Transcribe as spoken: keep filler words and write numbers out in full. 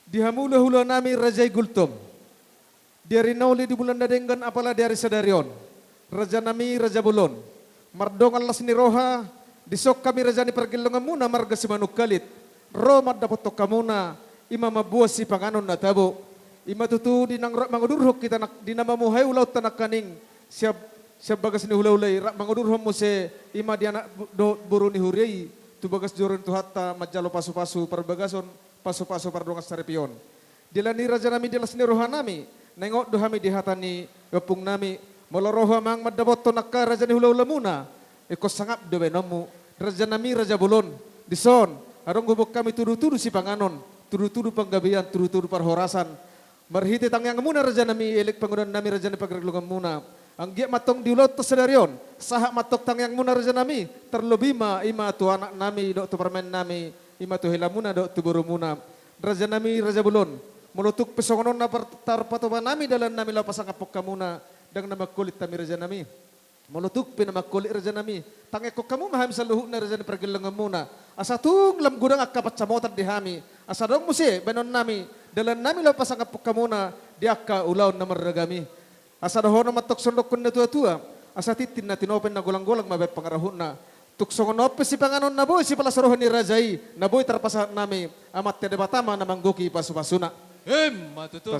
Di hamu hulahula nami raja i Gultom. Di ari na uli, di bulan na denggan, apala di ari sadari on, raja nami, raja bolon, mardongan las ni roha, dison hami raja ni pargellonganmuna marga Simanungkalit ro mandapothon hamuna, i ma mamboan sipanganon na tabo. I ma tutu di naung rap mangodurhon hita nang-, di na mamuhai ulaonta nangkaning, sian, sian bagas ni hulahula i rap mangodurhon muse, i ma di anak bo-, dohot boru ni huria i, tu bagas joro ni Tuhanta manjalo pasupasu parbagason, pasupasu pardongan saripeon. Di ala ni raja nami, di las ni roha nami, naeng hot do hami di hata ni ompung nami, molo ro hamu mandapothon angka raja ni hulahulamuna, ingkon sangap do baenonmu. Raja nami, raja bolon, dison adong huboan hami tudutudu sipanganon, tudutudu panggabean, tudutudu parhorasan. Marhite tangiangmuna raja nami, elek pangudan nami raja ni pargellonganmuna, anggiat ma antong di ulaonta sadari on sahat ma antong tangiangmuna raja nami, tarlobi ma i ma tu anak nami dohot tu parumaen nami, i ma tu helamuna dohot tu borumuna. Raja nami, raja bolon, molo tung pe songon on na par-, tarpatupa nami dalan nami laho pasangaphon hamuna, ndang na mangkolit hami raja nami. Molo tung pe na mangkolit raja nami, tangiangkon hamu ma hami saluhutna raja ni pargellonganmuna, asa tung lam godang angka pansamotan di hami, asa adong muse baenon nami dalan nami laho pasangaphon hamuna di angka ulaon na marragam i. Asa dohonon ma antong songon didok ni natuatua, asa tintin na tinopa, na golanggolang ma baen pangarahutna. Tung songon on pe sipanganon na boi sipalas roha ni raja i, na boi tarpasahat nami, Amanta Debata ma na manggohi pasupasuna. Emma tutu.